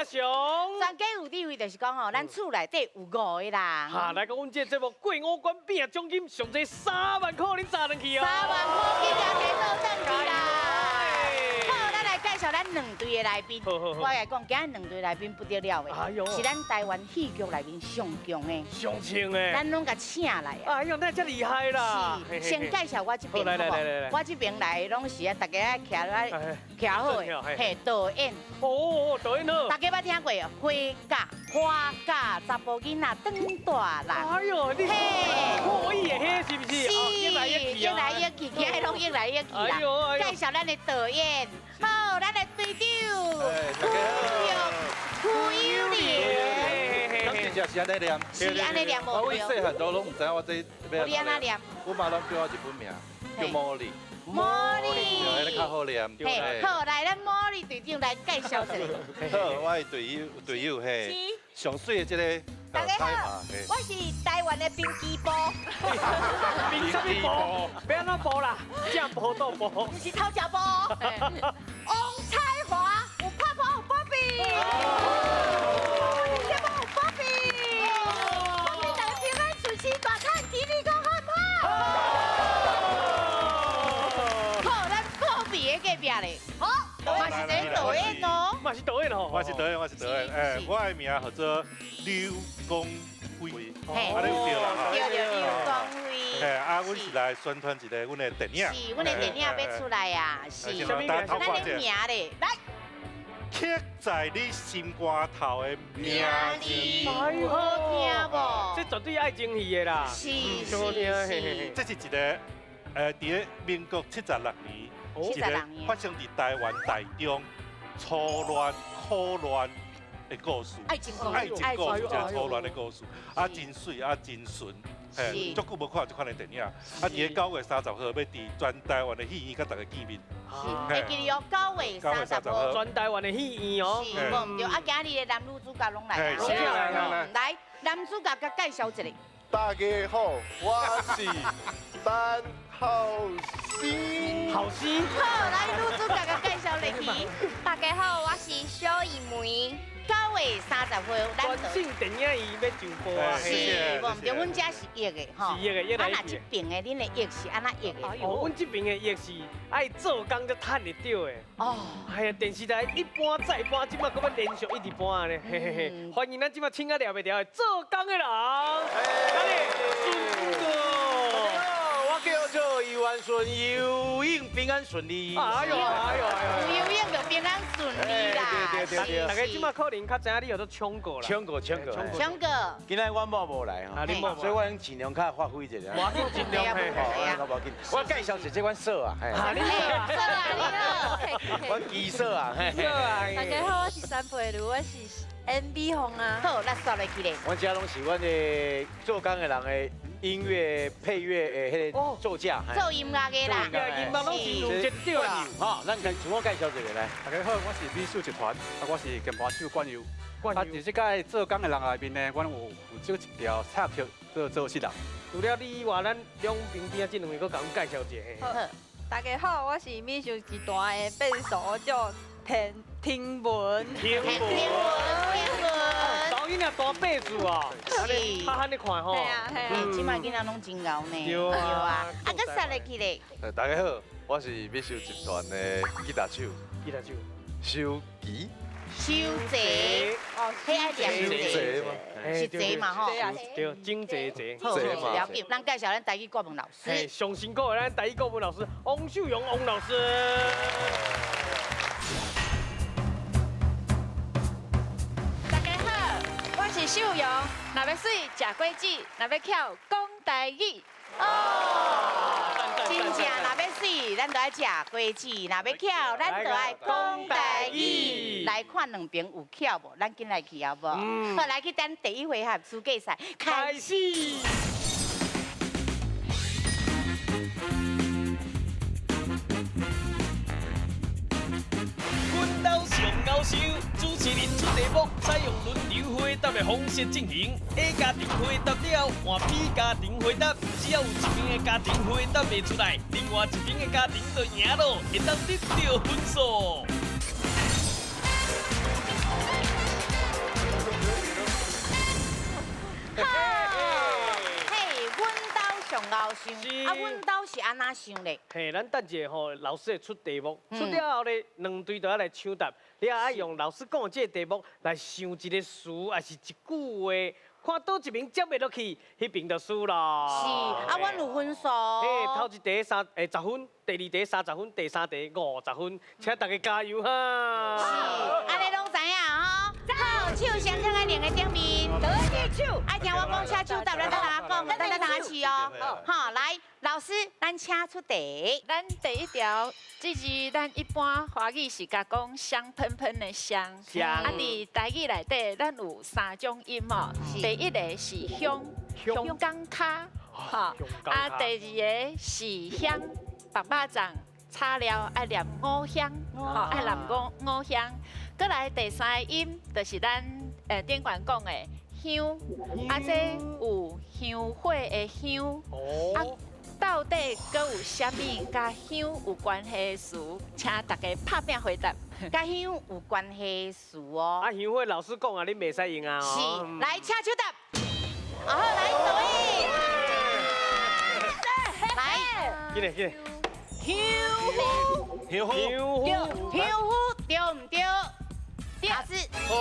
阿雄。全家有智慧就是講吼，咱厝內底有五個人。哈，來講，阮這個節目過五關變獎金上濟3萬塊，恁砸轉去哦。3萬塊金也提倒轉去啦。好，咱來介紹咱兩隊的來賓。好好好。我來講，今日兩隊來賓不得了的，哎呦，是咱台灣戲劇內面上強的。上強的。咱攏共請來啊。哎呦，那遮厲害啦！是，先介紹我這邊，來來來來來。我這邊來攏是啊，大家愛徛來徛好的，嘿，導演。哦，導演好。大家捌聽過花甲花甲查埔囡仔長大人。哎呦，你可以的，彼是毋是？是，越來越去，今日攏越來越去啦。介紹咱的導演，好，咱的隊長，胡友蓮。敢真正是按呢念？是按呢念無？我細漢都攏毋知影我這欲你按怎念？我媽攏叫我日本名，叫茉莉。茉莉，對，按呢較好念。嘿，好，來，咱茉莉隊長來介紹一下。好，我的隊友，隊友嘿，上媠的這个。大家好，我是台灣的兵機波。兵啥物波？欲按怎波啦？正波倒波。毋是偷食波。王彩華有拍波有波比。這部有波比。恭喜大家平安順心，大漢吉利講好唔好？好，咱波比的隔壁咧。好，嘛是一个導演哦。嘛是導演哦。我是導演，我是導演。哎，我的名叫做劉光輝，啊，你有對啦，對對，劉光輝。嘿，啊，阮是來宣傳一个阮的電影。是，阮的電影欲出來啊，是。咱的名咧，來。刻在你心肝頭的名字。好聽無？這絕對愛情戲的啦。是是是。這是一个，佇咧民國76年，一个發生佇台灣台中初戀苦戀的故事，愛情故事，愛情故事，一个初戀的故事，啊，真媠啊，真純，嘿，足久無看這款的電影，啊，佇咧9月30號欲佇全台灣的戲院佮大家見面。是，會記得哦，9月30號，全台灣的戲院哦。是，無毋對，啊，今日的男女主角攏來啊，來，男主角佮介紹一下。大家好，我是陳浩生。浩生。好，來女主角佮介紹落去。大家好，我是小怡梅。9月30號，咱全省電影院欲上播啊！是，無毋對，阮遮是譯的吼。是譯的，啊，若這邊的，恁的譯是按怎譯的？哦，阮這邊的譯是愛做工才趁會著的。哦，哎呀，電視台一播再播，這擺閣欲連續一直播按呢，嘿嘿嘿。歡迎咱這擺請甲掠袂牢的做工的人，咱的順哥。我叫做游安順，游泳平安順利。哎呦哎呦哎呦！游泳就平安順利啦。對對對。大家這擺可能較知影你叫做聰哥啦。聰哥，聰哥，聰哥。今仔阮某無來吼，所以我用盡量較發揮一下。無要緊，盡量嘿。無要緊。我介紹一下阮嫂啊。你好，嫂啊，你好。阮基嫂啊。嫂啊。大家好，我是三佩如，我是 MV 紅啊。好，咱煞落去咧。阮遮攏是阮的做工的人的音樂配樂的彼个作家，做音樂的啦，音樂攏是有節奏啦。好，咱自我介紹一下來。大家好，我是美秀集團，啊，我是鍵盤手冠佑。啊，佇這个做工的人內面呢，阮有負責一條插曲做做穡人。除了你以外，咱兩邊邊仔這兩位閣共阮介紹一下。好，大家好，我是美秀集團的貝斯手，我叫田聽文。聽文，聽文。導演啊，大貝斯哦，是，較罕咧看吼。係啊係啊，這擺囡仔攏真𠢕呢。對啊，啊，閣煞落去咧。大家好，我是美秀集團的吉他手。吉他手。修吉。修濟，哦，彼愛念濟嗎？是濟嘛吼？對，真濟濟。好，了解。咱介紹咱台語國文老師。上辛苦的咱台語國文老師王秀榮王老師。大家好，我是秀榮。若欲媠，食果子；若欲巧，講台語。哦，真正若欲媠，咱就愛食果子；若欲巧，咱就愛講台語。來看兩邊有巧無？咱緊來去好無？好，來去等第一回合資格賽開始。阮兜上𠢕收，主持人出題目，採用輪流回答的方式進行。A 家庭回答了，換 B 家庭回答。只要有一邊的家庭回答袂出來，另外一邊的家庭就贏咯，會當得著分數。好，嘿，阮兜上𠢕想，啊，阮兜是按怎想咧？嘿，咱等一下吼，老师會出題目，出了後咧，兩隊就愛來搶答。你也愛用老師講的這個題目來想一個詞，抑是一句話，看佗一邊接袂落去，彼邊就輸咯。是，啊，阮有分數。嘿，頭一題10分，第二題30分，第三題50分，請大家加油哈！是，按呢攏知影吼。好，手先囥佇兩個頂面。得手。愛聽我講，請手答，咱等下講，咱等下試哦。好，來，老師，咱請出題。咱第一條，這字咱一般華語是共講香噴噴的香。香。啊，佇台語內底，咱有三種音哦。第一個是香，香港跤，吼。啊，第二個是香，白肉粽炒了愛念五香，吼，愛念五香。閣來第三個音，就是咱頂懸講的香，啊，這有香火的香，啊，到底閣有啥物佮香有關係的詞？請大家拍拚回答。佮香有關係的詞哦。啊，香火老師講啊，你袂使用啊。是，來，請手答。好，來，導演。來。緊來，緊來。香火。香火。香火，對毋對？老師。哦。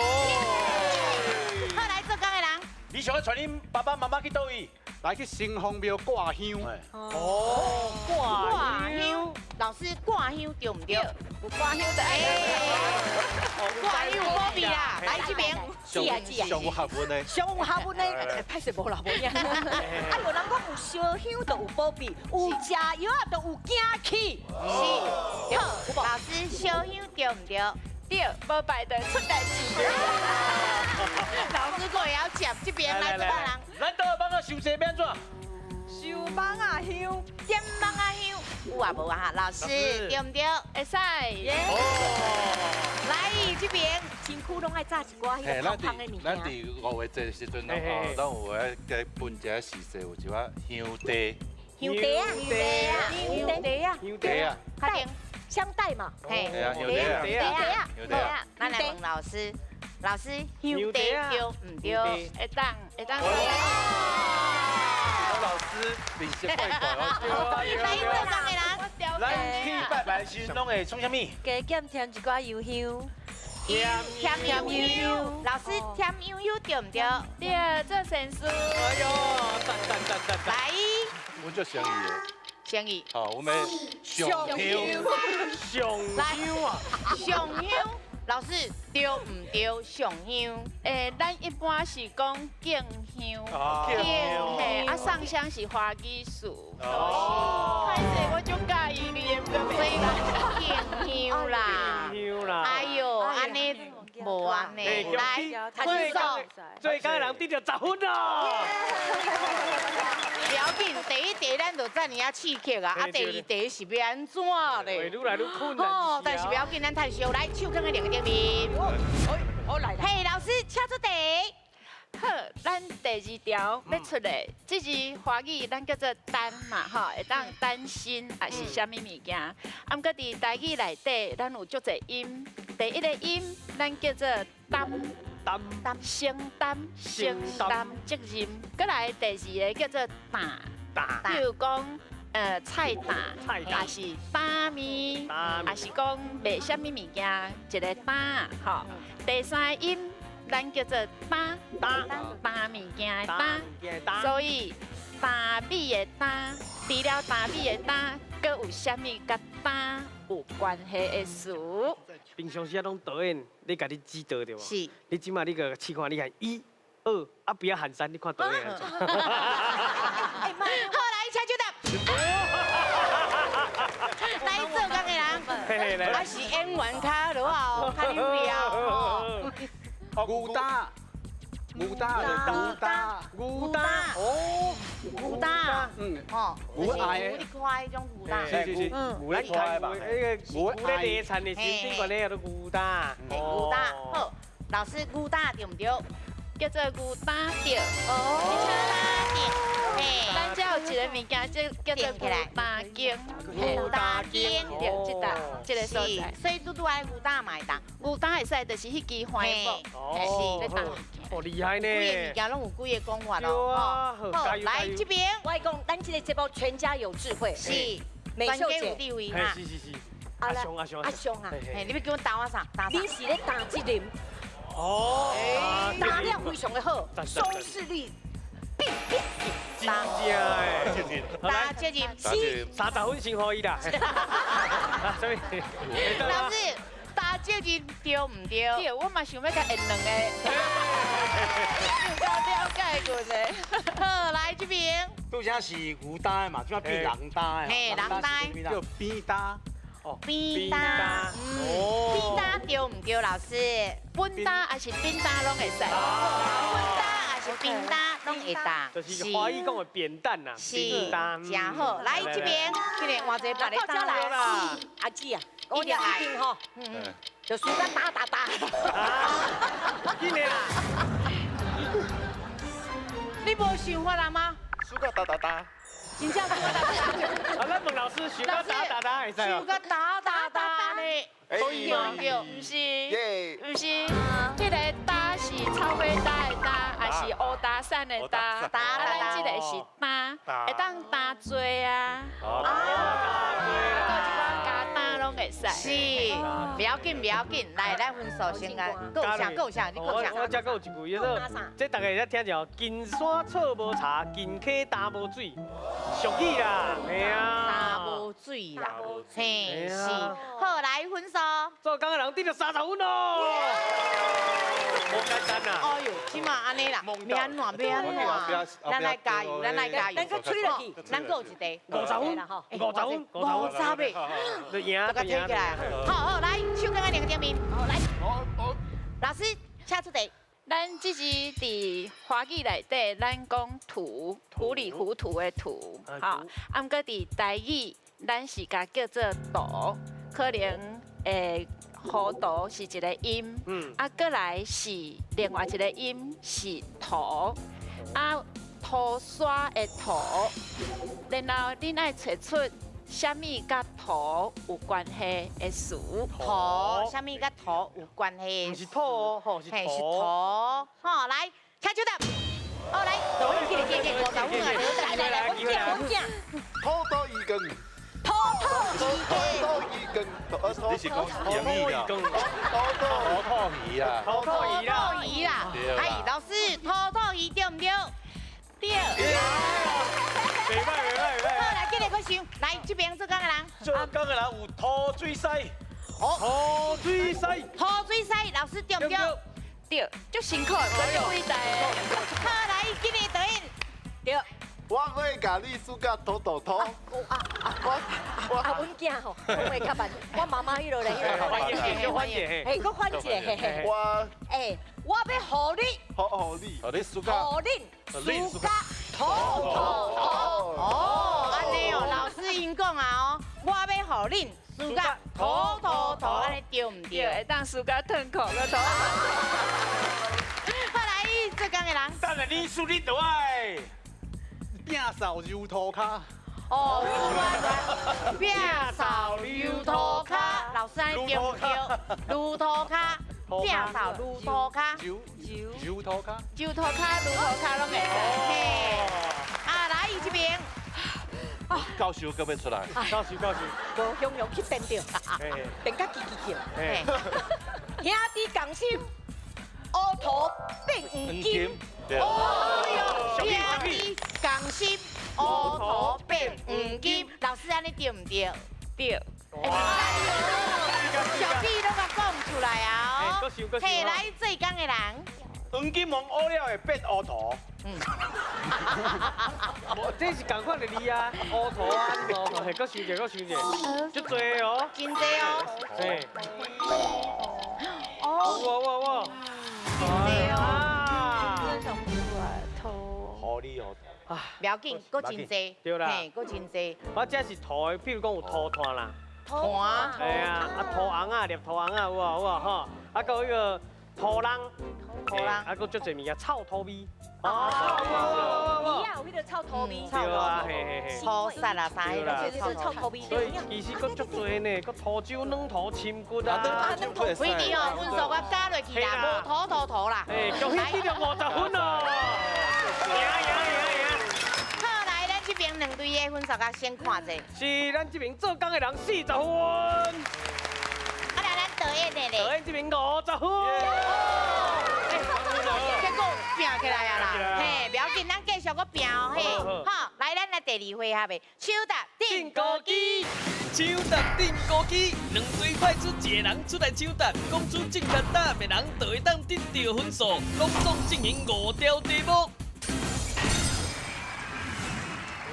好，來做工的人。你想欲帶恁爸爸媽媽去佗位？來去城隍廟掛香。哦，掛香。老師掛香對毋對？有掛香就愛。掛香有保庇啦，來這邊。是啊是啊。上有學問的。上有學問的，歹勢無啦無影。啊，有人講有燒香就有保庇，有食藥仔就有驚氣。是。好，老師燒香對毋對？對，無排隊出代誌。老師閣會曉接，這邊來做人。咱倒蠓仔傷濟，欲按怎？收蠓仔香，點蠓仔香，有啊無啊？老師對毋對？會使。來這邊，身軀攏愛炸一寡彼个香香的物件。咱佇五月節的時陣，攏有愛給分一个時勢，有一寡香茶。香茶啊，香茶啊，香茶啊，帶香袋嘛。嘿，香茶啊，香茶啊。咱來問老師，老師香茶對毋對？會當，會當。老師面色怪怪，來做工的人，咱去拜拜時陣攏會創啥物？加減添一寡油香。添油香，老師添油香對毋對？對，做善事。哎喲，讚讚讚讚讚！來，我做生意的。生意。好，我們上香。上香啊！上香，老師對毋對？上香。欸，咱一般是講敬香，敬嘿，啊上香是華語詞。哦。歹勢，我足佮意你的，所以講敬香啦。敬香啦。哎喲，按呢無按呢，來，分數。做工的人得著10分咯。不要緊，第一題咱就遮爾仔刺激啊，啊第二題是欲按怎咧？愈來愈困難。哦，但是不要緊，咱趁燒來，手囥佇兩個頂面。好來。嘿，老師，請出題。好，咱第二條欲出的，這字華語咱叫做單嘛，吼，會當擔心，抑是啥物物件。啊，毋過佇台語內底，咱有足濟音。第一個音，咱叫做擔，擔，承擔，承擔責任。閣來第二個叫做擔，擔，比如講，菜擔，抑是擔麵，抑是講賣啥物物件，一個擔，吼。第三個音。咱叫做擔，擔物件的擔，所以擔米的擔，除了擔米的擔，閣有啥物佮擔有關係的詞？平常時啊，攏導演，咧共你指導對無？是。你這馬你閣試看，你看一、二，啊不要喊三，你看導演按怎？好，來，請就答。來做工的人，啊是演員較落後，較有料吼。牛擔，牛擔，牛擔，牛擔，哦，牛擔，嗯，哦，牛愛牛咧看彼種牛擔，是是是，牛咧看嘛，彼個牛咧猎田的時陣，頂懸咧叫做牛擔，牛擔，好，老師牛擔對毋對？叫做牛擔對，哦，牛擔對，咱這有一個物件，叫做牛擔羹，牛擔羹，對，這搭。這个所在。所以拄拄愛牛擔嘛會當。牛擔會使，就是彼支番木，哦，咧擔。哦，厲害呢！幾个物件攏有幾个講法咯。好，來這邊，我講，咱這个節目全家有智慧。是，美秀姐。是是是。阿雄阿雄阿雄啊！嘿，你欲叫阮擔我啥？你是咧擔責任。哦。擔了非常的好，收視率。變變。真正的，擔責任。是30分先予伊啦。啊，啥物？老師，擔責任對毋對？對，我嘛想欲共演兩个。有夠了解阮的。好，來這邊。拄才是牛擔的嘛，這擺變人擔的。嘿，人擔。叫扁擔。哦，扁擔。哦。扁擔對毋對，老師？本擔還是扁擔攏會使。本擔還是扁擔攏會當。就是華語講的扁擔呐。是。真好，來這邊，這个換一个別个擔來。阿姊啊，我一定吼，就輸甲打打打。緊的啦。你無想法啦嗎？輸甲打打打。真正輸甲打打打。啊，咱問老師，輸甲打打打會使哦。輸甲打打打咧。可以嗎？毋是，毋是，這个打是草尾打的打，還是烏打散的打？啊，咱這个是擔，會當擔做啊。啊，閣有一寡加擔攏會使。是，不要緊，不要緊，來，咱分數先來，閣有啥？閣有啥？你閣有啥？我這閣有一句，叫做這大家會使聽著，金山草無茶，金溪擔無水，俗語啦，嘿啊。擔無水啦，嘿，是。好，來分數。做工的人得著30分咯。無簡單啦。哎呦，這馬按呢啦，欲按怎？欲按怎？咱來加油，咱來加油。咱閣吹落去，咱閣有一題。 50分，50分，50个。就贏，就提起來。好好，來，手剛剛兩個點名。好，來。老師，請出題。咱這支佇華語內底，咱講塗，糊裡糊塗的塗，吼。啊，毋過佇台語，咱是共叫做塗，可能會糊塗是一个音，啊，閣來是另外一个音是塗，啊，塗刷的塗，然後恁愛揣出啥物佮塗有關係的詞？塗，啥物佮塗有關係？毋是土哦，吼是塗。好，來，請手答。好，來，起來，起來，50分啊！來來來，我講我講。土豆魚羹。土土魚羹。你是講英語啊？土土魚啊！土土魚啦！土魚啦！哎，老師，土土魚對毋對？對。袂歹袂歹袂歹。好，來，繼續閣想，來這邊做工的人。做工的人有塗水師。塗水師。塗水師，老師對毋對？對，足辛苦的，足偉大的。好，來，繼續導演。對。我會共你輸甲塗塗塗。我啊，阮囝吼，講話較慢，我媽媽彼落咧，緩解，小緩解，嘿，閣緩一下，嘿嘿。我，欸，我欲予你，予予你，予你輸甲，予恁輸甲塗塗塗。哦，按呢哦，老師𪜶講啊哦，我欲予恁輸甲塗塗塗，按呢對毋對？會當輸甲褪褲閣塗。好，來，做工的人。等下你輸你就愛摒掃如塗跤。哦，摒掃如塗跤，老師按呢對毋對？如塗跤，摒掃如塗跤，如塗跤，如塗跤，如塗跤攏會使。嘿，啊，來這邊。教授閣欲出來。教授教授。無雄雄去變著，變甲嘰嘰叫。兄弟共心，烏塗變黃金。哦喲，兄弟共心，烏塗變黃金。老師按呢對毋對？對。小屁攏共講出來啊！嘿，來做工的人。黃金黃烏了會變烏塗。這是仝款的字啊，烏塗啊，你烏塗，嘿，閣想者，閣想者，足濟哦。真濟哦。嘿。哦。哇哇哇！真濟哦。想不出來，塗。好你哦。啊，不要緊，閣真濟。對啦。嘿，閣真濟。我這是塗的，比如講有塗炭啦。炭。係啊，啊塗紅仔，捏塗紅仔有無有無吼？啊，閣有彼個塗人。塗人。啊，閣足濟物件，臭土味。哦，有彼个臭土味，臭土，粗沙啦啥彼个臭土味。所以其实阁足济呢，阁土酒、软土、深骨啊，规定哦，分数我加落去啦，无土土土啦。哎，恭喜得50分哦！赢赢赢赢！好，来，咱这边两队的分数，甲先看者。是咱这边做工的人40分。啊，来咱导演的咧。导演这边50分。结果拼起来啊啦，嘿，不要紧，咱继续阁拼哦，嘿，好，来，咱来第二回合的手搭钉鼓机，手搭钉鼓机，两队派出一个人出来抢答，讲出正确答案的人就会当得到分数，拢总进行5条题目。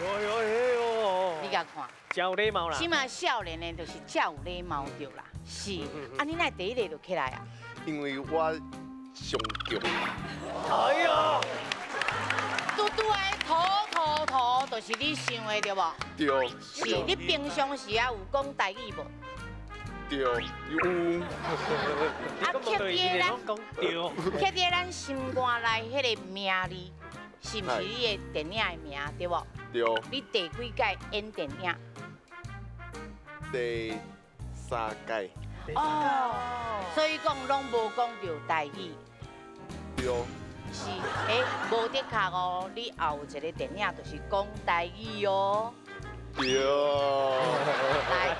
哟哟哟！你共看，真有礼貌啦。起码少年的，就是真有礼貌对啦。是，啊，你哪第一个就起来啊？因为我上强。哎呀！拄拄的土土土，就是你想的对无？对。是，你平常时啊有讲台语无？对，有。啊，刻伫咱，刻伫咱心肝内彼个名字，是毋是你的电影的名对无？对。你第几届演电影？第3届。哦，所以讲拢无讲著台语。对。是，欸，无的确哦，你后一个电影就是讲台语哦。对。来，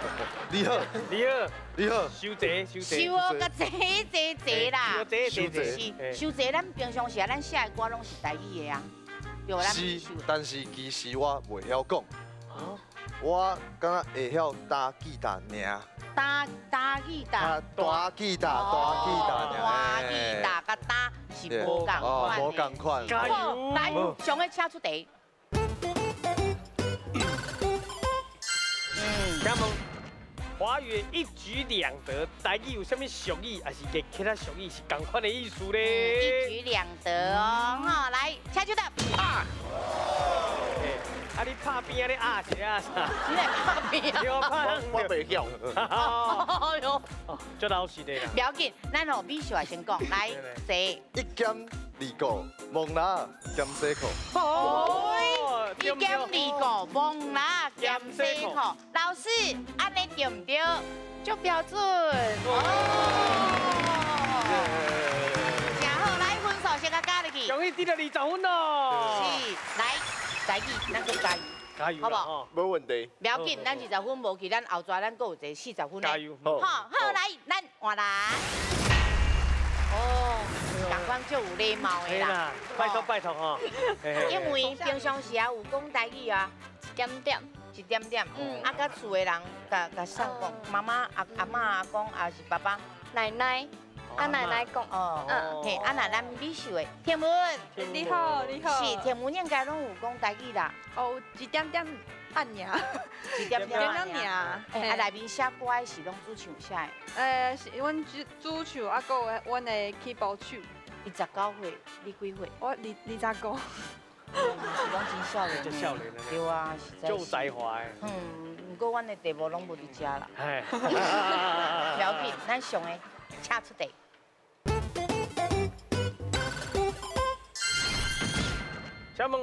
你好，你好，你好，收济，收济。收哦，甲济济济啦。收济。是，收济。咱平常时啊，咱写的歌拢是台语的啊。对，咱是，但是其实我袂晓讲。我敢若会晓打吉他尔。打打吉他。打吉他，打吉他尔。打吉他，佮打是无仝款。无仝款。加油！来，上个请出题。请问，华语一举两得，台语有啥物俗语，还是其他俗语是仝款的意思咧？一举两得哦，好，来，请出答。啊！啊，你拍边啊？你啊是啊啥？你来拍边啊？我袂晓。哎呦，足老实的啦。不要紧，咱吼美秀也先讲，来，坐。一兼二顾，摸蜊兼洗裤。哦，一兼二顾，摸蜊兼洗裤。老师，按呢对毋对？足标准。哦。真好，来分数先共加入去。恭喜得了20分咯。是，来。台语，咱阁加油，加油，好无？无问题。不要紧，咱20分无去，咱后逝咱阁有一个40分的。加油！好，好来，咱换人。哦，仝款足有礼貌的啦。拜托拜托吼。因为平常时啊有讲台语啊，一点点，一点点。嗯。啊，佮厝的人，共共谁讲？妈妈、阿阿嬷、阿公，还是爸爸？奶奶。阿奶奶讲哦，嘿，啊那咱美秀的天文，你好，你好，是天文应该拢有讲台语啦。哦，一点点按尔，一点点按尔。哎，啊内面写歌的是拢主唱写的？是阮主主唱，啊，阁有阮的起步手。29岁，你几岁？我25。是拢真少年。真少年的。对啊，实在是。足有才华的。嗯，毋过阮的题目拢无伫遮啦。不要紧，咱上个请出题。请问，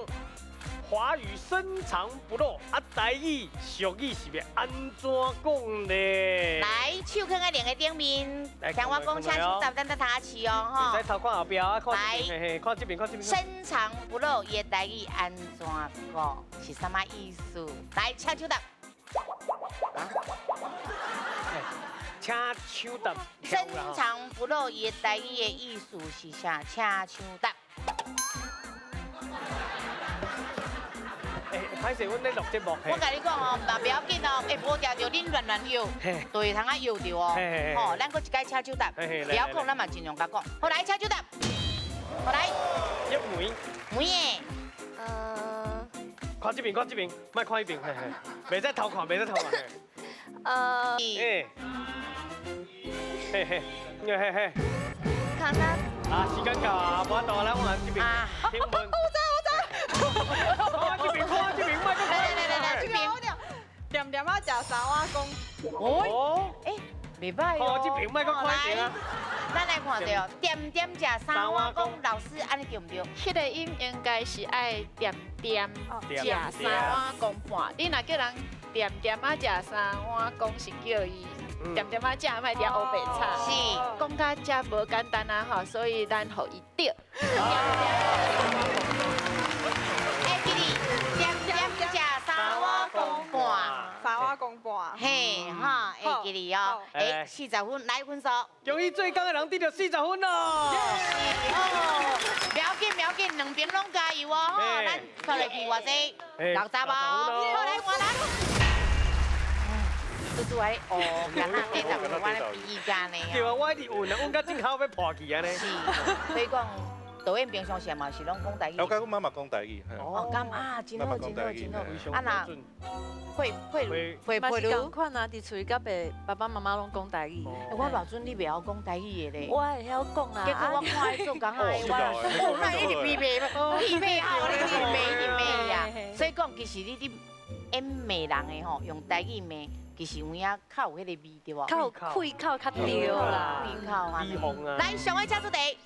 华语深藏不露，啊，台语俗语是欲按怎讲咧？来，手囥在两个顶面，听我讲，请手搭咱搭头试哦，吼。会使偷看后壁啊，看这边，看这边，看这边。深藏不露，伊的台语按怎讲？是啥物意思？来，请手搭。请手搭。深藏不露，伊的台语的意思是啥？请手搭。歹势，阮咧录节目。我共你讲哦，嘛不要紧哦，会无定著恁乱乱摇，就会通啊摇著哦。吼，咱阁一摆请手答，不要讲，咱嘛尽量共讲。好，来，请手答。好来。叶梅。梅的。看这边，看这边，莫看彼边，嘿嘿，袂使偷看，袂使偷看。嘿。嘿嘿，嘿嘿。卡那。啊，时间到啊，无法度，咱往这边。听闻。我知，我知。看这边，看这边，莫来来来来，这边。恬恬仔食三碗公。哦。哎，袂歹哦。这边莫阁看一下。咱来看著，恬恬食三碗公，老师按呢对毋对？彼个音应该是爱恬恬食三碗公半。你若叫人恬恬仔食三碗公，是叫伊恬恬仔食，莫伫遐乌白吵。是，讲甲遮无简单啊吼，所以咱予伊对。会记哩，恬恬食三碗公半。三碗公半。嘿，哈，会记哩哦。哎，40分，来分数。恭喜做工的人得著40分咯。哦，不要紧，不要紧，两边拢加油哦。吼，咱出来去偌济，60哦。好，来换人。拄拄仔哦，敢若八十分，我咧比较呢。对啊，我一直问啊，问到真口欲破去按呢。是，所以讲导演平常时嘛是拢讲台语。我佮阮妈妈讲台语。哦，敢啊，真好，真好，真好。啊那会会会嘛是仝款啊，伫厝里佮爸爸妈妈拢讲台语。我偌阵你袂晓讲台语的咧？我会晓讲啊。结果我看伊做工仔的，我哦，那一直批评，批评好，你一直骂一直骂呀。所以讲，其实你伫演骂人的吼，用台语骂。其实有影较有彼个味对无？较有开口较对啦，开口啊。来，上位请出题。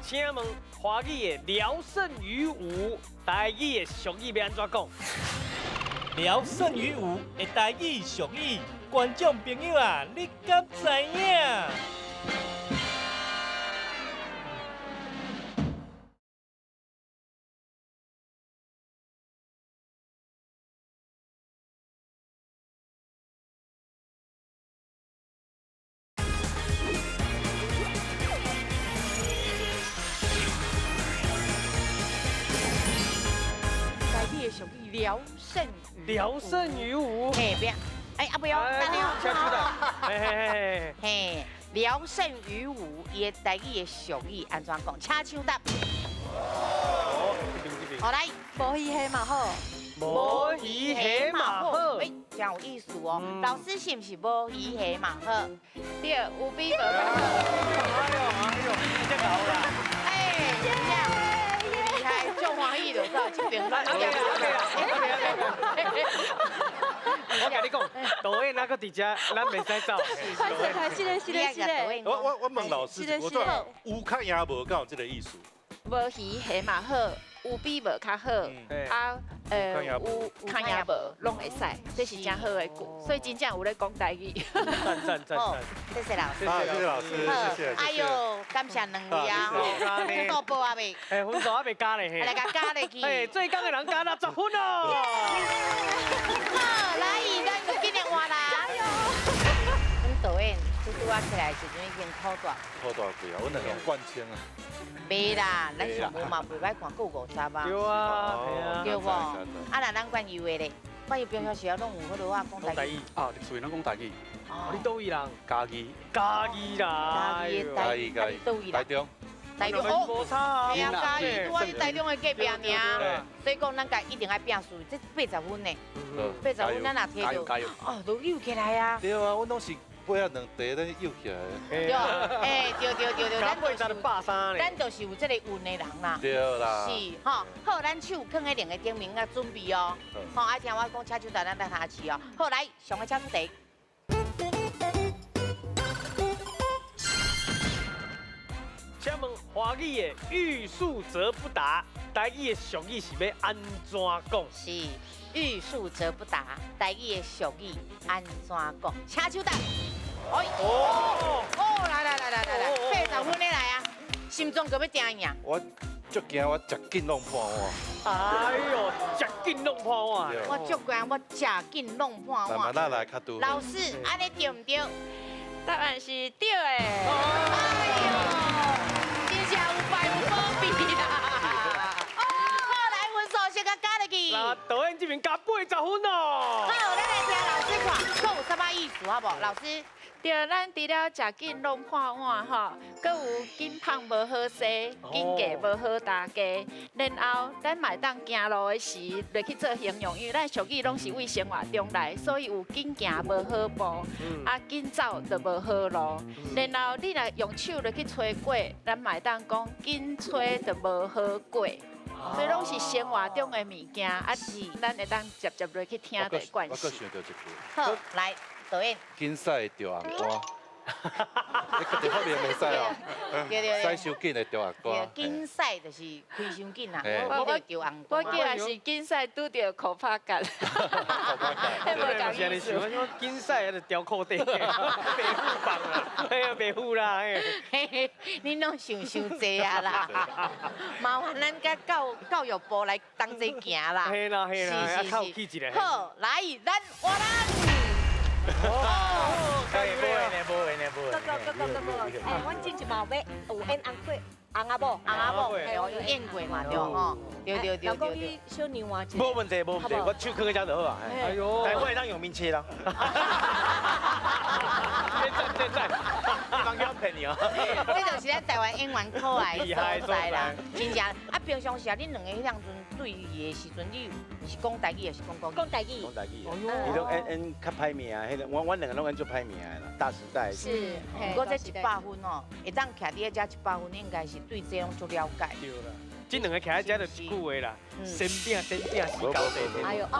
请问华语的聊胜于无，台语的俗语欲按怎讲？聊胜于无的台语俗语，观众朋友啊，你敢知影？聊胜聊胜于无，嘿，别，哎，阿不用，等下，嘿嘿嘿，嘿，聊胜于无，伊的台语的俗语按怎讲？请抢答。好来，无鱼虾嘛好，无鱼虾嘛好，哎，真有意思哦。老师是毋是无鱼虾嘛好？对，有比无较好。哎呦哎呦，这够啦。哎，真正。足欢喜就走，这边咱我共你讲，导演那阁伫遮，咱袂使走。开始，开始，是的，是的。我问老师，我说有较赢无，敢有这个意思？无鱼虾嘛好，有比无较好，啊，有较赢无拢会使，这是真好的句，所以真正有咧讲台语。赞赞赞赞！谢谢老师，谢谢老师，谢谢。哎呦，感谢两位啊！分数报犹未？哎，分数犹未加咧，来共加落去。哎，做工的人加60分哦。好，来，咱阁紧来换啦。加油！阮导演拄拄仔起来的时阵已经苦大。苦大气啊！阮两个冠签啊。袂啦，咱上无嘛袂歹看，阁有50啊。对啊，对无？啊，那咱管油的咧，管油平常时拢有彼落啊讲台语。啊，伫厝里拢讲台语。哦，你佗位人？嘉义。嘉义啦。嘉义嘉义，佗位台中。台中哦，系啊，嘉义，拄仔台中的隔壁尔，所以讲咱家一定爱拼输，这80分呢，80分咱若提著，哦，都扭起来啊。对啊，阮拢是。买啊两块，咱扭起来。对，哎，对对对对，咱就是咱就是有这个运的人啦。对啦。是吼，好，咱手囥喺两个顶面啊，准备哦。吼，爱听我讲，请手台，咱来下试哦。好，来，上个请出题。请问华语的欲速则不达，台语的俗语是欲按怎讲？是欲速则不达，台语的俗语按怎讲？请手答。哎哦哦，来来来来来来，80分的来啊！心脏阁欲定赢。我足惊，我食紧弄破碗。哎呦，食紧弄破碗。我足惊，我食紧弄破碗。慢慢来较拄。老师，按呢对毋对？答案是对的。哎呦，真正有败有保庇啦。好，来分数先共加入去。那导演这边加80分哦。好，咱来听老师看，阁有啥物意思好无？老师。对，咱除了食紧弄破碗吼，阁有紧胖无好势，紧嫁无好大家。然后咱嘛会当行路的时，落去做形容，因为咱俗语拢是为生活中来，所以有紧行无好步，啊紧走就无好路。然后你若用手落去吹粿，咱嘛会当讲紧吹就无好粿。所以攏是生活中的物件，啊，咱會當接接落去聽就會關我閣係。想到一句，好，來導演，緊駛著紅歌，你家己發明袂使哦，對對對駛傷緊會著紅歌。緊駛就是開傷緊啦，嘿我就著紅我記得是緊駛拄著苦拍角，彼無仝是按呢想，我緊駛就掉褲底，白虎棒啦，嘿啊白虎啦，嘿。你攏想傷濟啊啦！麻煩咱佮教育部來同齊行啦。嘿啦嘿啦，啊較有氣質咧。好，來，咱換人。哦，無閒的，無閒的，無哥哥哥哥哥哥，哎，阮之前嘛有欲有演紅過翁仔某，翁仔某，嘿，有演過嘛，對吼，對對對老公對對。你小讓我一下無問題，無問題，我手囥佇遮就好啊。哎呦，但我會當用面切啦。讚讚讚！你茫叫我騙你哦。這就是咱台灣演員可愛的所在啦，真正。啊，平常時啊，恁兩个彼當陣對戲的時陣，你是講台語還是講國語？講台語。講台語。伊攏演演較歹命，彼個阮兩個攏演足歹命的啦，大時代。是。毋過這100分哦，會當徛佇遮100分，應該是對這攏足了解。對啦，這兩個徛佇遮就一句話啦，先餅先餅是交地。哎呦啊！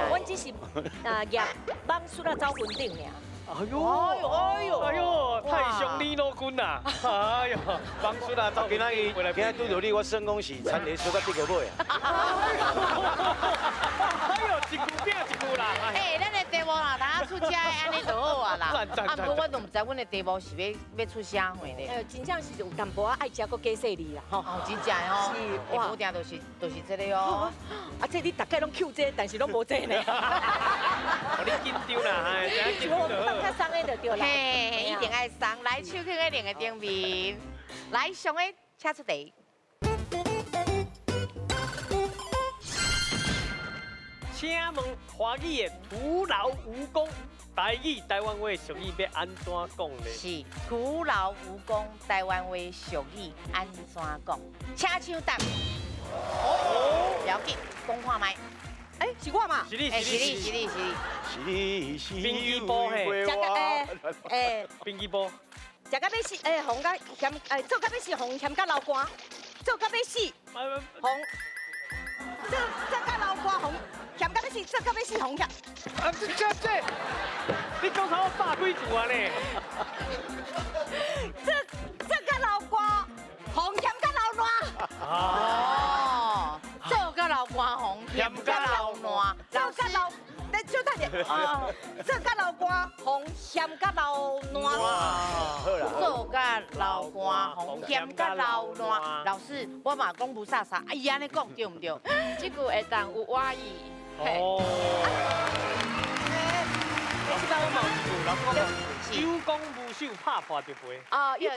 阮只是啊業網術仔走雲頂爾。哎呦哎呦哎呦！太上李老君呐！哎呦，網術啊，今仔日今仔拄著你，我算講是田螺小甲得個尾啊！哎呦，一句餅一句啦！哎，咱的題目啦，通出遮的按呢就好啊啦。啊，毋過我都毋知阮的題目是欲出啥貨咧。哎，真正是有淡薄仔愛食閣加細膩啦，吼。哦，真正的吼。是。無定就是這个哦。啊，這你逐擺攏抾這，但是攏無這呢。哦，你緊張啦，哎，知影緊張就好。放較鬆的就對啦。嘿，一定愛鬆。來，手囥佇兩个頂面。來，上个請出題。請問華語的徒勞無功，台語台灣話俗語欲按怎講呢？是徒勞無功，台灣話俗語按怎講？請搶答。哦，了解，講看覓。哎，是我嘛？是你，是你，是你，是你，是你，是你。兵器波嘿，食到哎，兵器波。食到欲死，哎，予甲嫌，哎，做到欲死，予嫌甲流汗，做到欲死，予做甲流汗，予嫌到欲死，做到欲死，予嫌。啊，這這，你講啥我百幾句啊呢？做甲流汗，予嫌甲流爛。哦，做甲流汗，予嫌甲流爛。做甲流，你小等者。哦，做甲流汗，予嫌甲流爛。做甲流汗，予嫌甲流爛。老師，我嘛講霧煞煞，啊，伊按呢講對毋對？這句會當有挖意。哦。有功無手，拍破就賠。哦，就是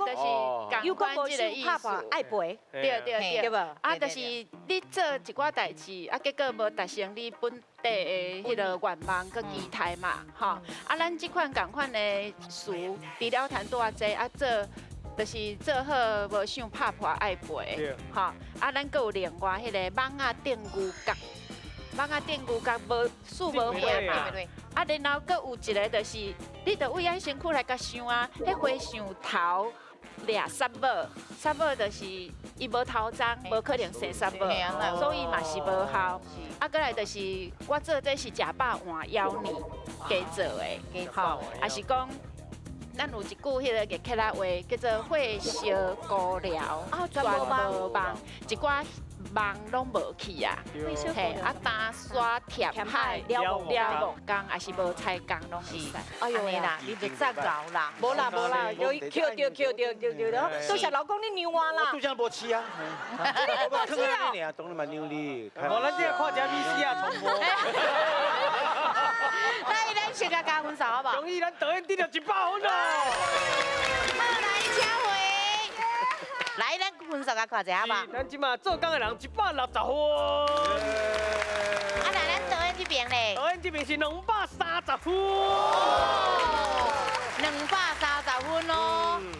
有功無手，拍破愛賠。對對對，啊，就是你做一寡代誌，啊，結果無達成你本底的彼个願望佮期待嘛，吼。啊，咱這款仝款的詞，除了談拄仔這，啊做，就是做好無想拍破愛賠，吼。啊，咱閣有另外彼个蠓仔釘牛角，蠓仔釘牛角無數無花嘛。啊，然後閣有一个就是，你著為愛身軀來共想啊，彼和尚頭掠虱母，虱母就是伊無頭鬃，無可能生虱母，所以嘛是無效。啊，閣來就是我做這是食飽換枵膩加做的，吼，也是講咱有一句彼个客家話叫做火燒孤寮，全無望，一寡網攏無去啊，嘿，啊，擔沙疊海了無工，也是無彩工攏會使。哎呦啦，你就遮𠢕啦，無啦無啦，有抾著抾著對對對，多謝老公你讓我啦。我拄才無試啊，我囥佇你爾，當然嘛讓你。無，咱這看這米絲啊重播。來，咱先共加分數好無？恭喜咱導演得著100分咯！好，來，請回。來，咱分數共看一下好無？咱這馬做工的人160分。啊，那咱導演這邊咧？導演這邊是230分。230分哦。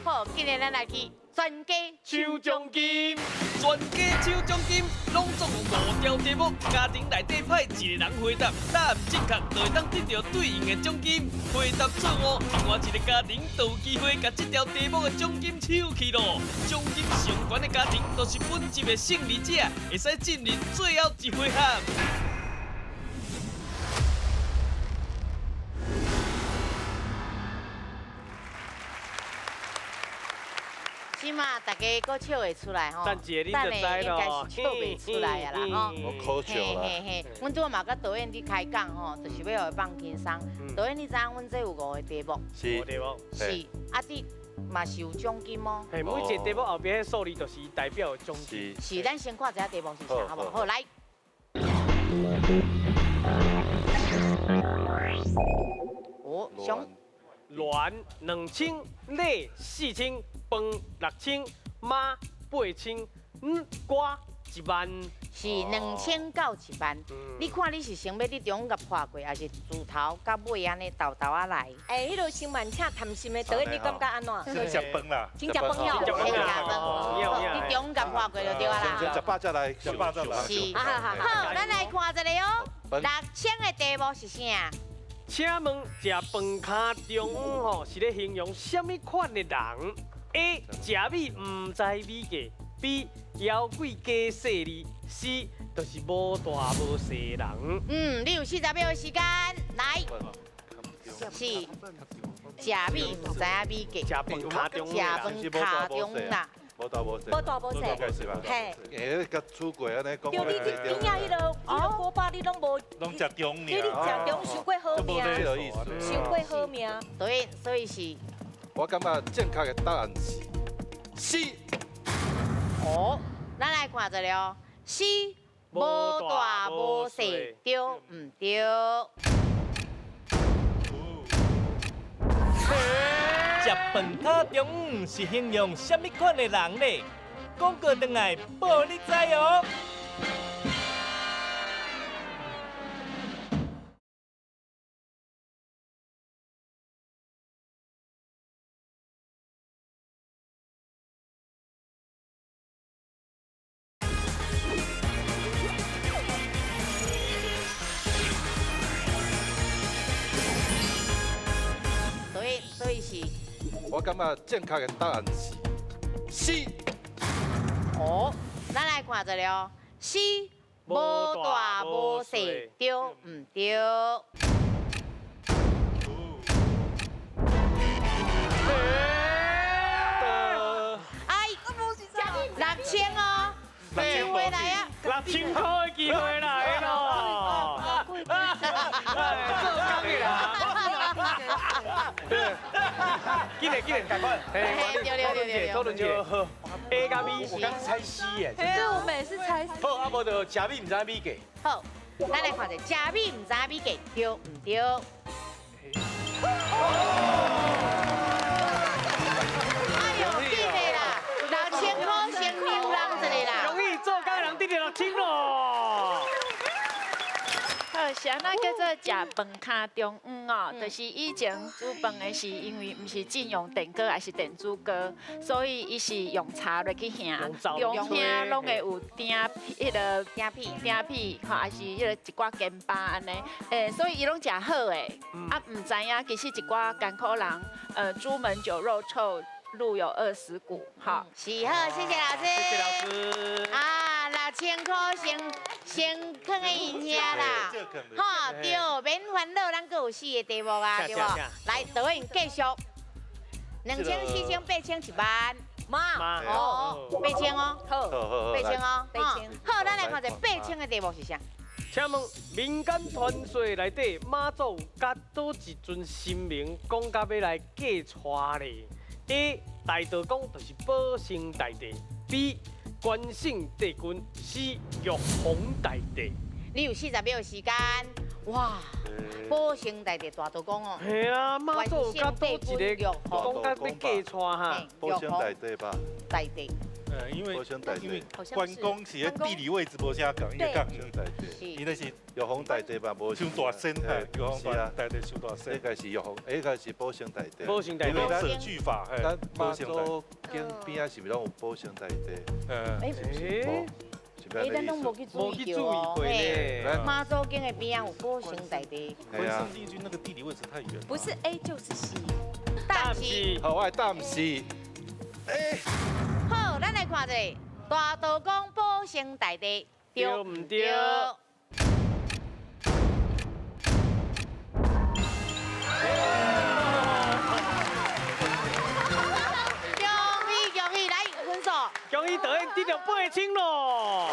好，今日咱來去轉全家抢奖金，全家抢奖金，拢总有5条题目，家庭内底派一个人回答，答案正确就会当得到对应的奖金。回答错误，另外一个家庭就有机会共这条题目的奖金抢去咯。奖金上悬的家庭，就是本集的胜利者，会使进入最后一回合。 起码大家阁笑会出来吼，等一下你就知应该是笑袂出来啊啦吼。我可笑啦。嘿嘿，阮拄仔嘛佮导演伫开讲吼，就是欲予伊放轻松。导演，你知影阮这有5个题目？是。5题目。是，啊，你嘛是有奖金哦。嘿，每一个题目后边迄数字就是代表奖金。是，咱先看一下题目是啥，好无？好，来。哦，上。鸾2000，礼4000，饭6000，马8000，歌1万。是2000到1万。你看你是先欲伫中间共破过，还是自头到尾按呢沓沓仔来？哎，彼个先慢请贪心的导演，你感觉按怎？先食饭啦。先食饭了。先食饭。你中间共破过就对啊啦。先食饱再来，食饱再来。是。好，咱来看一下哦。6000的题目是啥？请问食饭跤中央吼是咧形容啥物款的人？A. 食米毋知米价；B. 枵鬼加细腻；C. 就是无大无细人。嗯，你有40秒的时间，来。是食米毋知影米价。食饭跤中央。食饭跤中央啦。无大无细，无大无细，嘿。哎，佮出柜按呢讲。对，你你顶下彼个锅巴，你拢无。拢食中尔。你食中伤过好命。伤过好命。对，所以是。我感觉正确的答案是 C。哦，咱来看一下哦，C 无大无细，对毋对？食饭跤中央是形容啥物款的人呢？广告转来报你知哦。所以是。我感觉正确的答案是 C。哦，咱来看一下哦，C 无大无细，对毋对？哎，6000哦，机会来啊！6000块的机会来咯！做工的啦。紧来紧来，赶快！对，讨论一下。A 加 B，我刚猜 C 耶。对，我们也是猜 C。好，啊无就食米毋知米价。好，咱来看者，食米毋知米价，对毋对？哎呦，紧的啦，6000块先让人一个啦。容易做工人得到6000咯。好，是按怎叫做食饭跤中央哦？就是以前煮饭的是因为毋是禁用电锅，还是电煮锅，所以伊是用柴落去烘，中央拢会有钉彼个钉片、钉片，吼，还是彼个一寡干巴按呢。所以伊拢食好的，啊，毋知影其实一寡艰苦人，朱门酒肉臭，路有饿死骨，好。是好，谢谢老师。谢谢老师。啊，6000块先囥在𪜶遐啦，哈，对，免烦恼，咱阁有4个题目啊，对无？来，导演继续。2000、4000、8000、1万，妈，哦，8000哦，好，8000哦，8000。好，咱来看一下8000的题目是啥？请问民间传说内底，妈祖佮佗一尊神明讲甲欲来嫁娶咧？A 大道公就是保生大帝，B 关圣帝君，C 玉皇大帝。你有40秒时间，哇！保生大帝大道公哦。嘿啊，妈祖佮佗一个讲甲欲嫁娶哈？保生大帝吧。大帝。因为关公是咧地理位置无啥仝，伊讲伊那是玉皇大帝吧，无伤大仙，玉皇大帝伤大仙，应该是玉皇，应该是保生大帝。保生大帝。舍具法，咱妈祖经边仔是毋是拢有保生大帝？哎，咱拢无去注意到哦。妈祖经的边仔有保生大帝。关圣帝君那个地理位置太远。不是 A 就是 C。答案是。好，我的答案是 A。好，咱来看一下大道公保生大帝对毋对？恭喜恭喜，来分数。恭喜导演得到8000咯。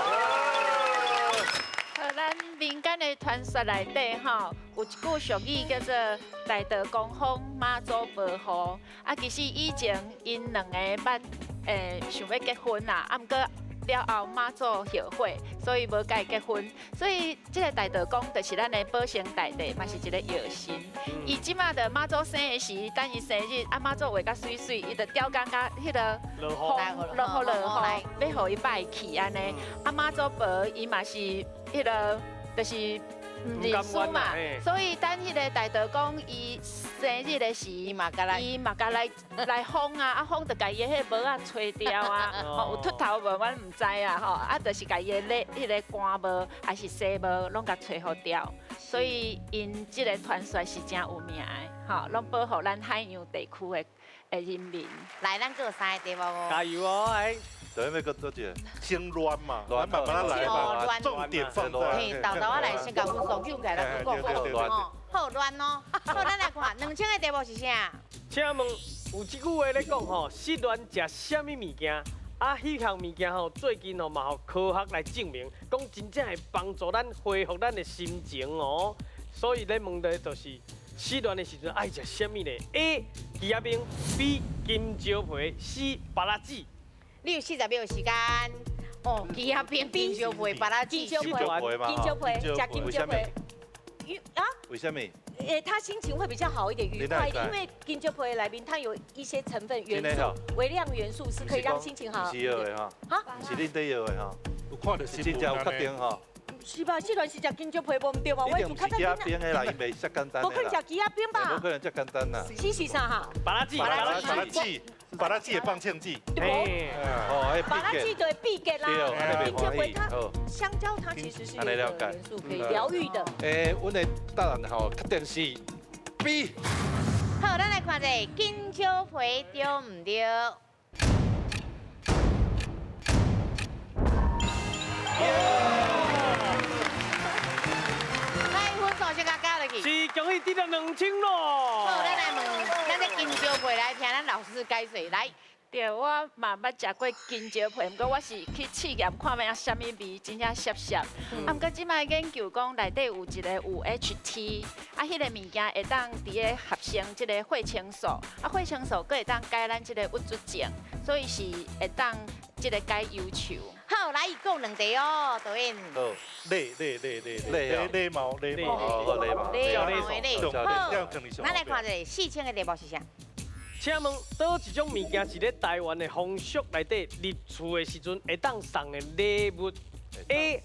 好，咱民间的传说内底吼，有一句俗语叫做“大道公风，妈祖保护”。啊，其实以前𪜶两个捌。想欲结婚啦，啊，毋过了后妈祖后悔，所以无共伊结婚。所以这个大道公就是咱的保生大帝，嘛是一个药神。伊这马就妈祖生的时，等伊生日，啊妈祖画甲媠媠，伊就雕工甲彼个落雨，落雨落雨，欲予伊拜去按呢。啊妈祖婆伊嘛是彼个，就是。毋认输嘛，所以等彼个大道公伊生日的时，伊嘛共来风啊，啊风就共伊的彼个帽仔吹掉啊，吼有秃头无，阮毋知啊，吼，啊就是共伊的咧彼个官帽还是纱帽拢共吹予掉，所以𪜶这个传说是真有名的，吼，拢保护咱海洋地区的人民。来，咱阁有三个题目哦。加油哦，来。对，要阁多一个。先乱嘛，乱慢慢来嘛，重点放在。嘿，豆豆仔来先共阮数起来，来讲讲。好乱哦，好，咱来看2000个题目是啥？请问有一句话咧讲吼，失恋食啥物物件？啊，彼项物件吼，最近吼嘛，予科学来证明，讲真正会帮助咱恢复咱的心情哦。所以咧问的就是失恋的时阵爱食啥物咧？A. 枝仔冰，B. 金蕉皮，C. 芭乐籽。你有40秒时间。哦，枝仔冰、金蕉皮、芭乐籽。金蕉皮，金蕉皮，食金蕉皮。啊？为什么？他心情会比较好一点，愉快一点，因为金蕉皮内面它有一些成分元素，微量元素是可以让心情好。不是药的哈，不是恁在药的哈，有看到是真正有确定哈。是吧？失恋是食金蕉皮无毋对吧？一定毋是枝仔冰的啦，伊袂遮简单。无可能食枝仔冰吧？无可能遮简单啦。是是啥哈？芭乐籽，芭乐籽，芭乐籽会放清剂。对哦，芭乐籽就会闭结啦。金蕉皮它，香蕉它其实是有一个元素可以疗愈的。阮的答案吼，确定是 B。好，咱来看一下金蕉皮对毋对？是，恭喜得到2000咯！好，咱来问，咱这金蕉皮来听咱老师解说来。对，我嘛捌食过金蕉皮，毋过我是去试验看觅啊啥物味，真正涩涩。啊，毋过这摆研究讲内底有一个有 HT，啊，彼个物件会当伫咧合成这个血清素，啊，血清素阁会当解咱这个郁卒症，所以是会当这个解忧愁。好，来，阁两题哦，导演。好，礼礼礼礼礼礼貌礼貌，好礼貌礼貌的礼。好，咱来看一下4000个题目是啥？请问，佗一种物件是咧台湾的风俗内底入厝的时阵会当送的礼物？A. 雨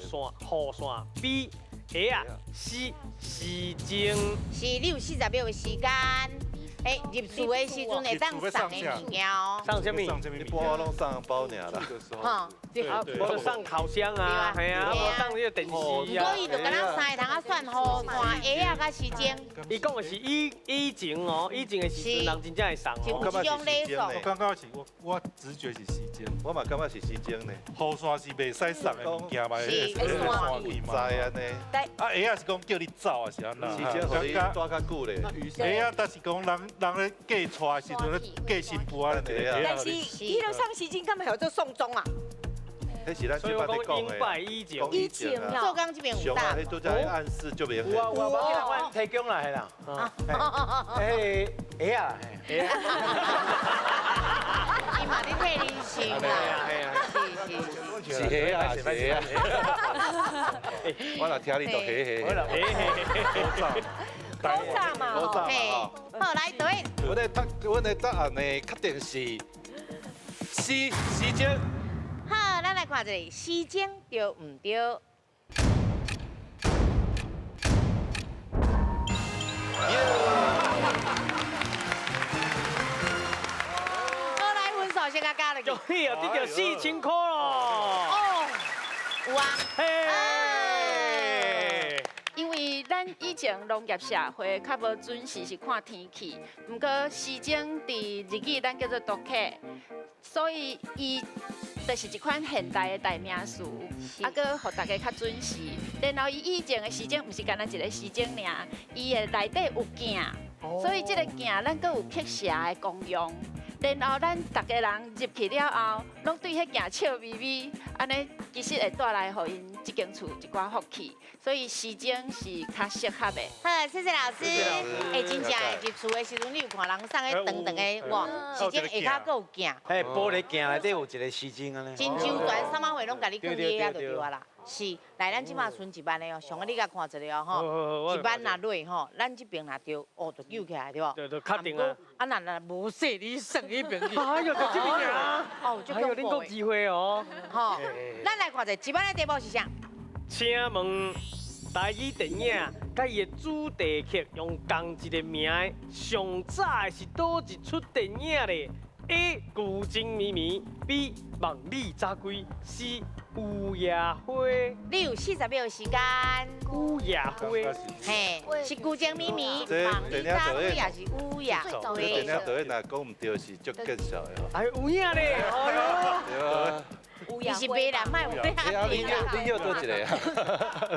伞，雨伞；B. 鞋仔；C. 时钟。是，你有40秒的时间。哎，入厝的时阵会当送的物件哦。送啥物？一般我拢送包尔啦。哈，对，无送烤箱啊，系啊，无送这个电视啊。所以就敢若三个通仔选雨伞、鞋仔佮时钟。伊讲的是以前哦，以前的时阵人真正会送哦。我感觉是时钟呢。我感觉是我直觉是时钟。我嘛感觉是时钟呢。雨伞是袂使送的物件嘛，是伞去嘛。知按呢。啊，鞋仔是讲叫你走啊，是按怎？时钟予你蹛较久咧。鞋仔，但是讲人人咧嫁娶的时阵咧嫁新妇啊，但是彼个送时钟，敢会叫做送终啊？彼是咱这摆咧讲的。以前，以前啊，做工这边有大。彼拄才暗示足明显。有啊有啊，我提供来啦。哎，鞋啊，鞋啊。伊嘛咧替恁想啦。是是鞋啊，是鞋啊。我若听你就嘿嘿。嘿嘿嘿。古早嘛，古早嘛。好，来对。阮的答案呢，确定是 C 时间。好，咱来看一下时钟对毋对？好，来分数先甲加落去。恭喜啊，得到4000块咯。哦，有啊。嘿。因为咱以前农业社会较无准时是看天气，毋过时钟伫日语咱叫做时刻，所以伊就是一款现代的代名词，啊，阁予大家较准时。然后伊以前的时钟毋是干焦一个时钟尔，伊的内底有镜，所以这个镜咱阁有辟邪的功用。然后咱逐家人入去了后，拢对彼镜笑眯眯，按呢其实会带来予𪜶这间厝一寡福气，所以时钟是较适合的。好，谢谢老师。哎，真正入厝的时阵，你有看人送彼长长的哇，时钟下跤阁有镜。嘿，玻璃镜内底有一个时钟按呢。真周全，啥物货拢共你放伫遐就对啊啦。是，来，咱这马剩1万的哦，上个你共看一下哦吼，1万若落吼，咱这边若著，哦，就揪起来对无？对对，确定啊。啊，若若无说你算彼边去。哎呦，就这边啊。哦，哎呦，恁阁有机会哦。吼，咱来看一下1万的题目是啥？请问台语电影佮伊的主题曲用仝一个名的，上早的是佗一出电影咧？A. 旧情绵绵，B. 梦里早归，C. 雨夜花。你有40秒时间。雨夜花。嘿，是旧情绵绵，梦里早归，也是雨夜花。这电影导演若讲毋对是足见笑的哦。哎，有影咧，哎呦。对啊。你是白人，莫有哎啊，你你又多一个啊？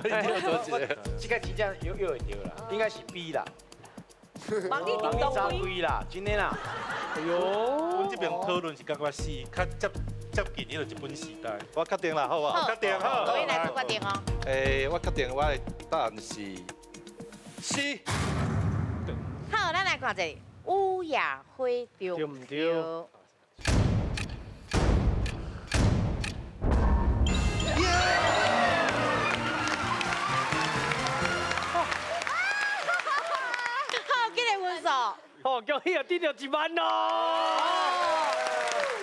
你又多一个。这个真正又会对啦，应该是 B 啦。梦里早归啦，真的啦。哎呦，阮这边讨论是感觉是较接近彼个日本时代。我确定啦，好无？确定好。导演来做决定哦。欸，我确定我的答案是 C。好，咱来看一下雨夜花对毋对？好，这个分数。哦，恭喜啊，得到1万咯！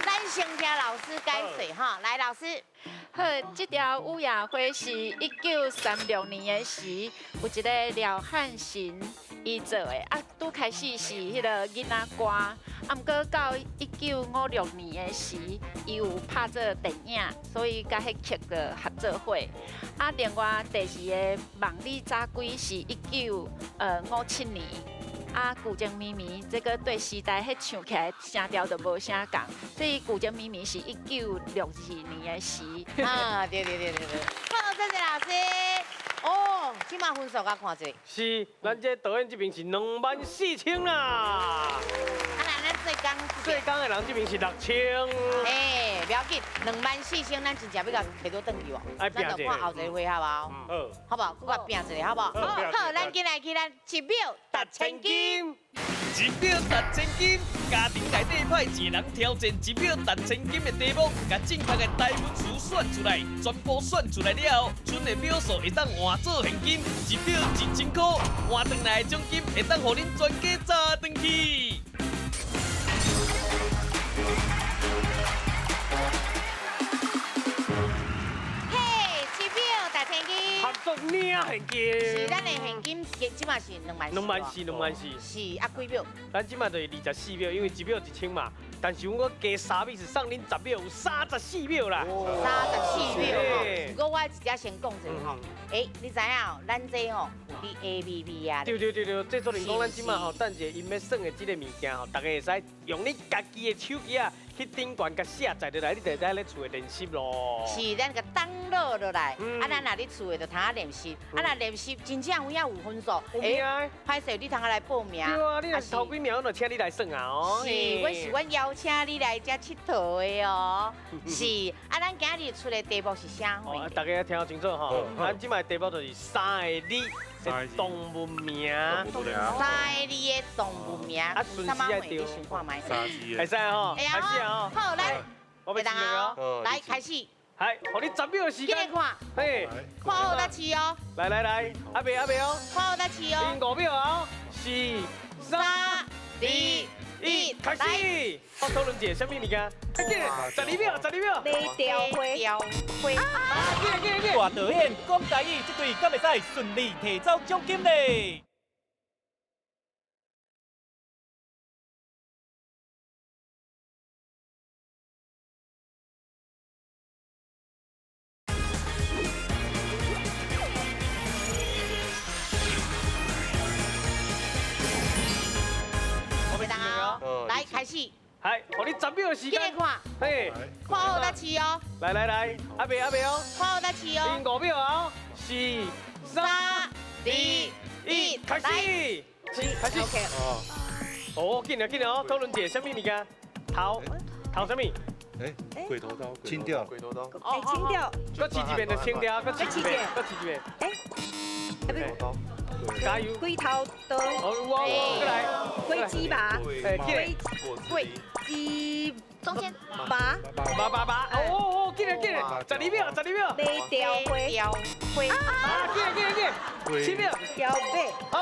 咱先听老师解说哈，来，老师。好，这条雨夜花是1936年的时，有一个廖汉神伊做的，啊，拄开始是彼个囡仔歌，啊，毋过到1956年的时，伊有拍做电影，所以佮彼曲就合做伙。啊，另外第二个梦里早归是1957年。啊，旧情绵绵，这个对时代彼唱起来声调就无啥仝，所以旧情绵绵是1962年的时。啊，对对对对对。好，谢谢老师。哦，这马分数甲看一下。是，咱这导演这边是24000啦。啊，那咱做工做工的人这边是6000。哎，不要紧，24000，咱真正欲共提倒转去无？咱就看后一个回合啊。好，好无？阁共拼一下，好无？好，咱紧来去咱1秒值千金。1秒值千金，家庭内底派一个人挑战1秒值千金的题目，共正确的台文词选出来，全部选出来了后，賰的秒数会当换做现金，1秒1000块，换转来的奖金会当予恁全家砸转去。嘿，1秒值千金。合作领现金。是，咱的现金这马是2万四。 2万四，2万四。是啊，几秒？咱这马就是24秒，因为1秒1000嘛。但是阮阁加3秒是送恁10秒，有34秒啦。34秒吼。不过我直接先讲一下吼，哎，你知影哦？咱这吼有伫 APP 啊。对对对对，制作人讲咱这马吼，等一下𪜶欲算的这个物件吼，大家会使用你家己的手机啊，去顶悬共下载落来，你就会使咧厝内练习咯。是，咱共 download 落来，啊，咱若伫厝内就通仔练习，啊，若练习真正有影有分数，哎，歹势你通仔来报名。对啊，你若是头几名，我就请你来算啊哦。是，我是阮邀请你来遮𨑨迌的哦。是，啊，咱今日出的题目是啥货？大家听清楚吼，咱这摆题目就是3个字的动物名。3个字的动物名。啊，顺时爱对。你想看觅？会使吼，开始啊！好，来，我要来开始。来，予你10秒的时间。紧来看。嘿，看好才试哦。来来来，阿伯阿伯哦。看好才试哦。5秒啊，4、3、 2、1，開始。我討論一下啥物物件？緊，12秒，12秒。梅雕花。雕花。大導演講台語，這隊敢會使順利提走獎金咧？來開始。係，予你10秒的時間。緊來看。嘿。看好才試哦。來來來，阿伯阿伯哦。看好才試哦。5秒啊，4、3、2、1，開始。開始。哦，緊了緊了哦，討論一下啥物物件？頭頭啥物？哎，鬼頭刀。清掉。鬼頭刀。哎，清掉。閣試一遍就清掉，閣試一遍，閣試一遍。哎。鬼頭刀。加油！鬼頭刀。好，我過來。鬼雞巴。鬼雞中間。拔。拔拔拔！哦哦，緊來緊來，12秒，12秒。梅雕花。雕花。啊，緊來緊來緊來，7秒。雕尾。哦。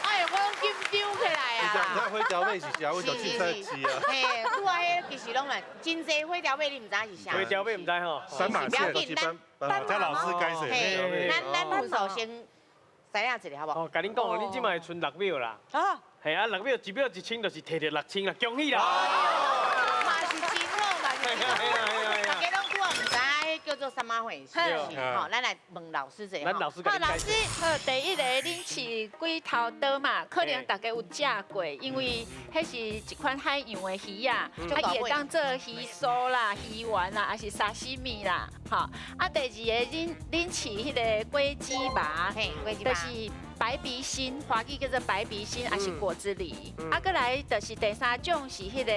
哎，我攏緊張起來啊！你知花雕尾是啥？我就凊彩試啊。嘿，拄仔彼其實攏嘛，真濟花雕尾你毋知是啥？花雕尾毋知吼。三馬線。咱請老師解釋。咱分數先知影一下好無？哦，共恁講哦，恁這擺賰6秒啦。啊。係啊，6秒1秒1000就是提著6000啦，恭喜啦！嘛是真好，嘛是真好。大家攏拄仔毋知影彼叫做啥物回事，吼，咱來問老師者。咱老師好，老師，好，第一个，恁飼鬼頭刀嘛，可能大家有食過，因為彼是一款海洋的魚仔，啊，伊會當做魚酥啦、魚丸啦，還是沙西米啦，吼。啊，第二个，恁飼彼个果子麻，就是。白鼻心，華語叫做白鼻心，還是果子狸。啊，閣來就是第三種是彼个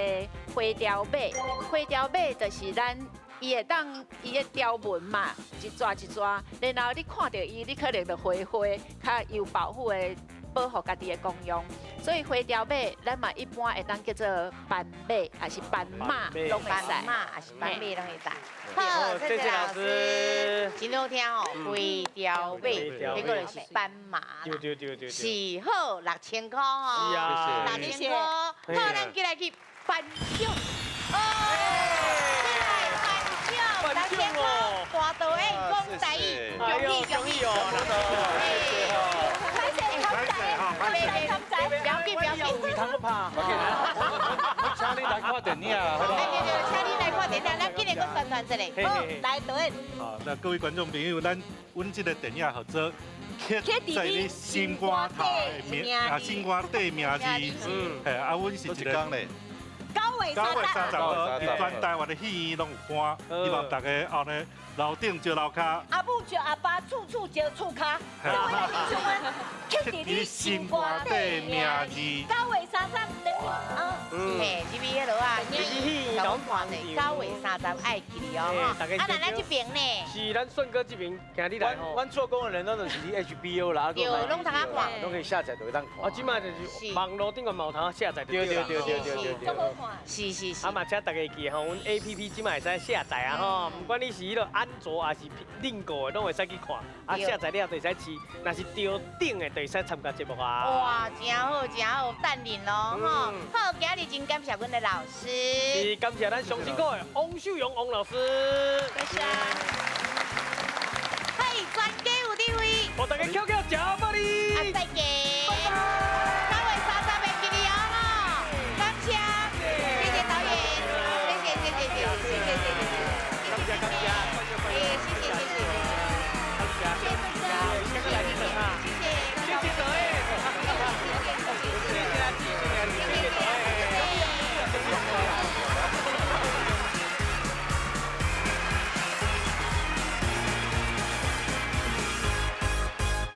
花雕尾，花雕尾就是咱伊會當伊的條紋嘛，一撮一撮，然後你看著伊，你可能就花花較有保護的保護家己的功用。所以花雕尾，咱嘛一般會當叫做斑馬，還是斑馬，攏會使。斑馬還是斑馬攏會使。好，謝謝老師。真好聽哦，花雕尾，彼個就是斑馬啦。對對對。是好6000塊哦。是啊。6000塊。好，咱過來去頒獎。哦，過來頒獎，6000塊，大導演講台語，恭喜恭喜哦。不要緊，不要緊。我請你來看電影啊！對對對，請你來看電影，咱今日閣宣傳一下。好，來導演。好，那各位觀眾朋友，咱阮這个電影號做《刻在你心肝頭的名啊，心肝底名字》。嘿，啊，阮是一个。9月30號，全台灣的戲院攏有播，希望大家後呢樓頂招樓跤，阿母招阿爸，處處招處跤。各位來欣賞阮刻佇你心肝底名字。9月30等你啊！嘿，入去彼落啊，影院看咧。9月30愛記得哦。啊，那咱這邊呢？是咱順哥這邊，今日來吼。阮做工的人攏就是佇 HBO 啦，對，攏通啊看，攏可以下載，就會當看。啊，這擺就是網路頂個嘛有通下載。對對對對對對。是是是。啊嘛，請大家記吼，阮 APP 這擺會使下載啊吼，不管你是彼个安卓還是蘋果的，攏會使去看。啊，下載了就會使試，若是著頂的，就會使參加節目啊。哇，真好真好，等恁咯吼。好，今日真感謝阮的老師。是，感謝咱上辛苦的王秀榮王老師。多謝。